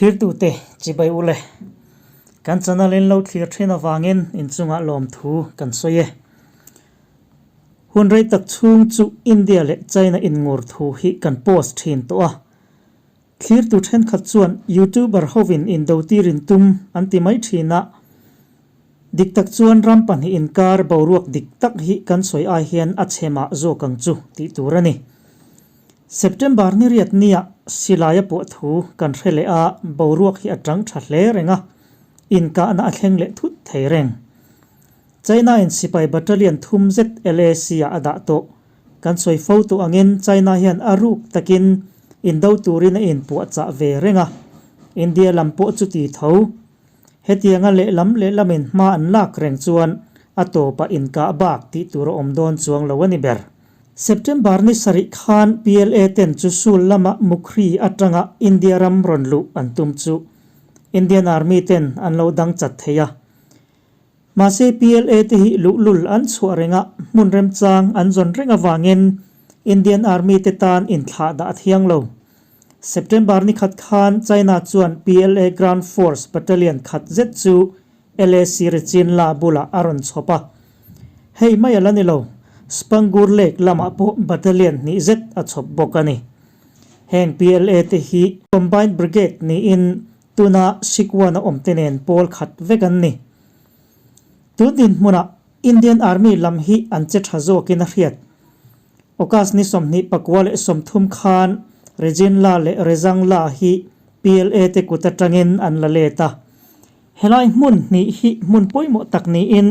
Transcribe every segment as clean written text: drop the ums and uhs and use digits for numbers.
Thirtute chibai u le. Kan channel in lo thlir thin avangin inchungah lawmthu kan sawi e. Hun rei tak chhung chu India leh China inngur thu hi kan post thin tawh a. Thlirtu thenkhat chuan YouTuber hovin indotir in tum an ti mai thin a. Dik tak chuan ram pahnih inkar boruak dik tak hi kan sawi ai hian a chhe mah zawk ang chu tih tur a ni. September ni riat nia silai a puah thu kan hre leh a, boruak hi a tang tha hle reng a, inkahna a thleng leh thut thei reng. China in sipai battalion thum zet LAC ah a dah tawh. Kan sawi fo tawh angin China hian a ruk takin indo turin a inpuahchah ve reng a, India lam pawh chuti tho. Hetianga lehlam lehlamin hma an lak reng chuan a tawpah inkah bak tih tur a awm dawn chuang lo a ni ber. September ni sarih khan PLA ten chu sul lama Mukhri atanga India ram rawn luh an tum chu Indian Army ten an lo dang chat thei a. Mahse PLA te hi luhlul an chhuah reng a, hmun remchang an zawn reng avangin Indian Army te tan inthlah dah a thiang lo. September ni khat khan China chuan PLA Ground Force Battalion khat zet chu LAC Richinla bulah a rawn chhawp a. Hei mai a la ni lo, Spangur Lake lamah pawh battalion hnih zet a chhawp bawk a ni. Heng PLA te hi Combined Brigade niin Tuna Sikwan a awmte nen pawl khat vek an ni. Tun dinhmunah Indian Army lam hi an che tha zawkin a hriat. August ni 24 leh 30 khan Rejinla leh Rezangla hi PLA te kut atangin an la let a. Helai hmun hnih hi hmun pawimawh tak niin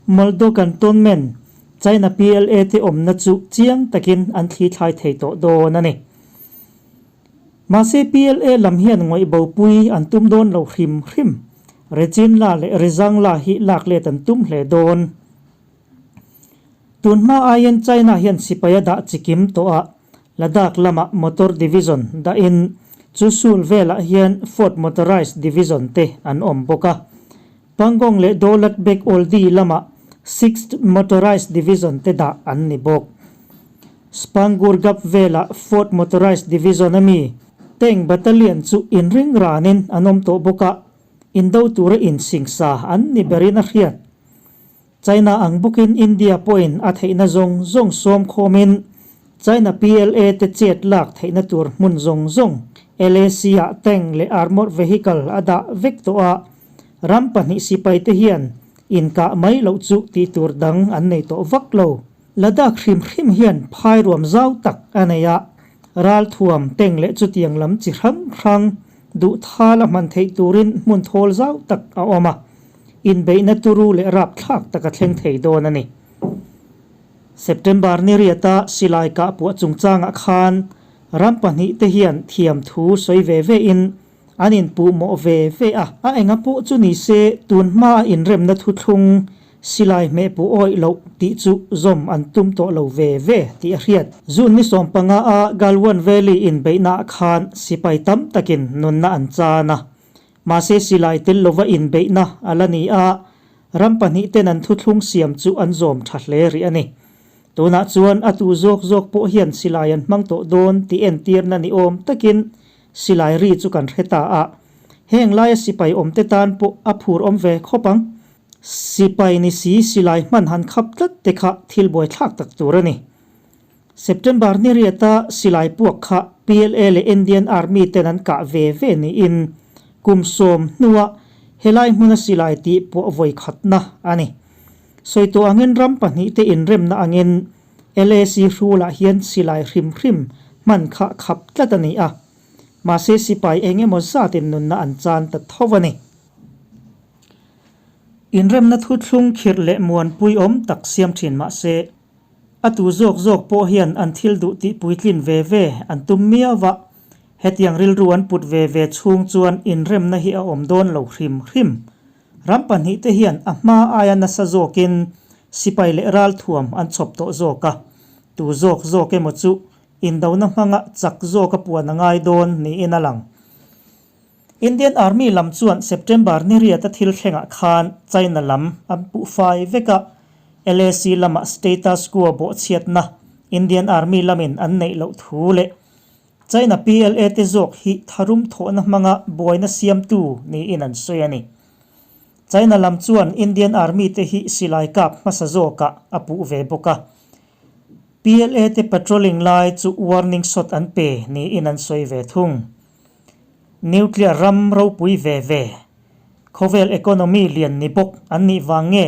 Moldo Cantonment, China PLA te awmna chu chiang takin an thli thlai thei tawh dawn a ni. Mahse PLA lam hian ngawih bopui an tum dawn lo hrim hrim. Rechin la leh Rizang la hi lak let an tum hle dawn. Tun hma aiin China hian sipai a dah chikim tawh a, Ladakh lamah Motor Division dahin chu sul velah hian Fourth Motorized Division te an awm bawk a. Pangong leh Daulat Beg Oldi lamah Sixth Motorized Division te dah an ni bawk. Spangur Gap velah Fourth Motorized Division a mi Tank Battalion chu inring ranin an awm tawh bawk a, indo tura insingsa an ni berin a hriat. China ang bawkin India pawhin a theihna zawng zawng sawm khawmin China PLA te chet lak theihna tur hmun zawng zawng LAC-ah tank leh armoured vehicle a dah vek tawh a, ram pahnih sipai te hian inkah mai loh chu tih tur dang an nei tawh vak lo. Ladakh hrim hrim hian phai ruam zau tak a nei a, ralthuam, tank leh chutiang lam chi hrang hrang duh thal a hman theih turin hmun thawl zau tak a awm a. Inbeihna turu leh rapthlak tak a thleng thei dawn a ni. September ni riata silai kah puah chungchangah khan ram pahnih te hian thiam thu sawi ve ve in an inpuh mawh ve ve a. A enga pawh chu ni se tun hmaa inremna thuthlung silai hmeh puh awih loh tih chu zawm an tum tawh lo ve ve tih a hriat. June ni 15 a Galwan Valley inbeihnaah khan sipai tam takin nunna an chan a. Mahse silai tel lova inbeihna a la ni a, ram pahnih ten an thuthlung siam chu an zawm tha hle rih a ni. Tunah chuan a tu zawk zawk pawh hian silai an hmang tawh dawn tih entirna ni awm takin silai ri chu kan hre ta a, heng laia sipai awmte tan pawh a phur awm ve khawp ang. Sipai ni si silai hman han khap tlat te kha thil buaithlak tak tur a ni. September ni riata silai puak kha PLA leh Indian Army ten an kah ve ve niin kum 10 hnuah helai hmuna silai tih pawh vawi khatna a ni. Sawi tawh angin ram pahnih te inremna angin LAC hrulah hian silai hrim hrim hman kha khap tlat a ni a, mahse sipai eng emaw zatin nunna an chan ta tho a ni. Inremna thuthlung khirh leh muanpui awm tak siam thin mahse, A tu zawk zawk pawh hian an thil duh tih puitlin ve ve an tum miau va, hetiang rilru an put ve ve chhung chuan inremna hi a awm dawn lo hrim hrim. Ram pahnih te hian a hma aia nasa zawkin sipai leh ralthuam an chhawp tawh zawk a, tu zawk zawk emaw chu indona hmanga chak zawk a puan a ngai dawn niin a lang. Indian Army lam chuan September ni riata thil thlengah khan China lam an puh fai vek a, LAC lama status quo bawhchhiatna Indian Army lamin an neih loh thu leh China PLA te zawk hi tharum thawhna hmanga buaina siamtu niin an sawi a ni. China lam chuan Indian Army te hi silai kap hmasa zawkah a puh ve bawk a. PLA te patrolling lai chu warning shot an pe niin an sawi ve thung. Nuclear ram ropui ve ve, khawvel economy lian ni bawk an nih vang nge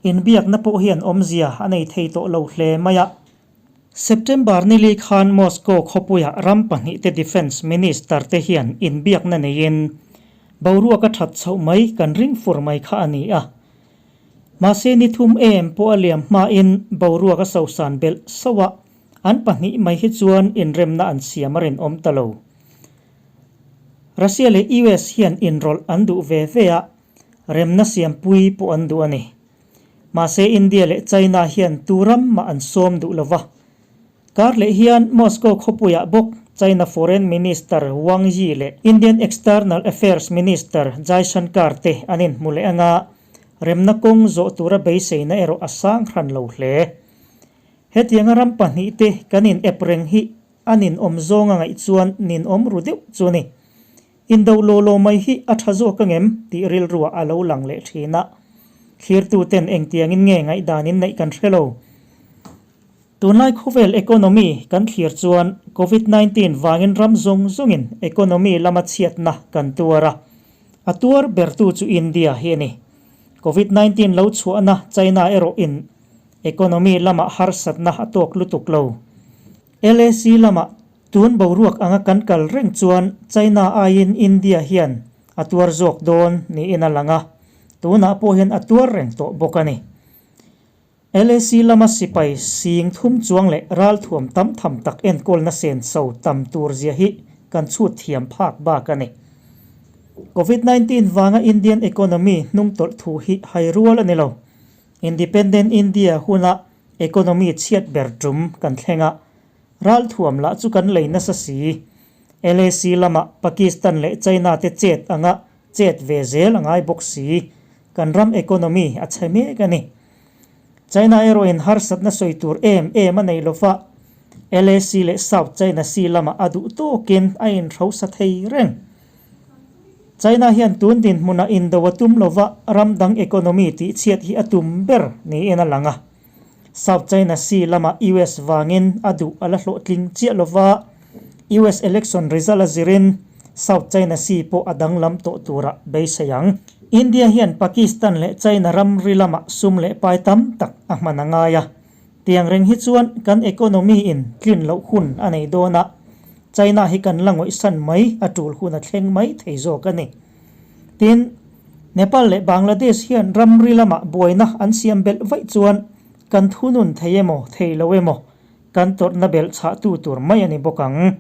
inbiakna pawh hian awmzia a nei thei tawh lo hle mai a. September nili khan Moscow khawpuia ram pahnihte Defence Minister te hian inbiakna neiin boruak a that chhoh mai kan ring fur mai kha a ni a. Mahse ni thum em pawh a liam hmain boruak a sosan belh sauh a, An pahnih mai hi chuan inremna an siam a rinawm ta lo. Russia leh US hian inrawlh an duh ve ve a, remna siampui pawh an duh a ni. Mahse India leh China hian tu ram mah an sawm duh lo va. Kar leh hian Moscow khawpuiah bawk China Foreign Minister Wang Yi leh Indian External Affairs Minister Jaishankar te an inhmu leh anga remna kawng zawh tura beiseina erawh a sang hran lo hle. Hetianga ram pahnihte kan in ep reng hi a ninawm zawng a ngaih chuan ninawm ru deuh chu a ni. Indo law law mai hi a tha zawk angem tih rilruah a lo lang leh thin a. Thlirtuten engtiangin nge ngaihdan in neih kan hre lo. Tunlai khawvel economy kan thlir chuan Covid 19 vangin ram zawng zawngin economy lama chhiatna kan tuar a. A tuar bertu chu India hi a ni. Covid 19 lo chhuahna China erawh in Economy lamah harsatna a tawk lutuk lo. LAC lamah tun boruak anga kan kal reng chuan China aiin India hian a tuar zawk dawn niin a lang a, tunah pawh hian a tuar reng tawh bawk a ni. LAC lama sipai sing thum chuang leh ralthuam tam tham tak enkawlna senso tam tur zia hi kan chhut thiam phak bak a ni. Covid 19 vanga Indian economy hnungtawlh thu hi hai rual a ni lo. Independent India huna economy chhiat ber tum kan thleng a, ralthuam lah chu kan lei nasa si. LAC lamah Pakistan leh China te chet anga chet ve zel a ngai bawk si. Kan ram economy a chhe mek a ni. China erawhin harsatna sawi tur em em a nei lova, LAC leh South China Sea lamah a duh tawkin a inhrosa thei reng. China hian tun dinhmunah indo a tum lova ram dang economy tihchhiat hi a tum ber niin a lang a. South China Sea lamah US vangin a duh a la hlawhtling chiah lova, US election result a zirin South China Sea pawh a danglam tawh turah beisei ang. India hian Pakistan leh China ramri lamah sum leh pai tam tak a hman a ngai a. Tiang reng hi chuan kan economy in tlin loh hun a nei dawn a, China hi kan la ngawihsan mai a tul hun a thleng mai thei zawk a ni. Tin, Nepal leh Bangladesh hian ramri lamah buaina an siam belh vaih chuan kan thunun thei emaw thei lo emaw kan tawrhna belh chhahtu tur mai a ni bawk ang.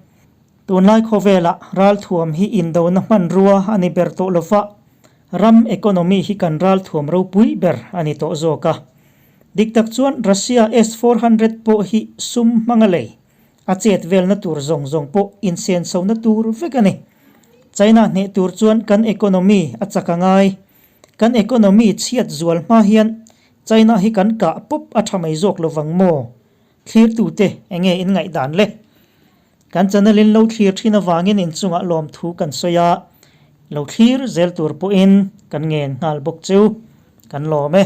Tunlai khawvelah ralthuam hi indona hmanrua a ni ber tawh lova, ram economy hi kan ralthuam ropui ber a ni tawh zawk a. Dik tak chuan Russia S 400 pawh hi sum hmang a lei. A chet velna tur zawng zawng pawh insenso-na tur vek a ni. China hneh tur chuan kan economy a chak a ngai. Kan economy chhiat zual hma hian China hi kan kah pawp a tha mai zawk lovang maw? Thlirtute enge in ngaihdan le? Kan channel in lo thlir thin avangin inchungah lawmthu kan sawi a, lo thlir zel tur pawhin kan ngen nghal bawk cheu. Kan lawm e.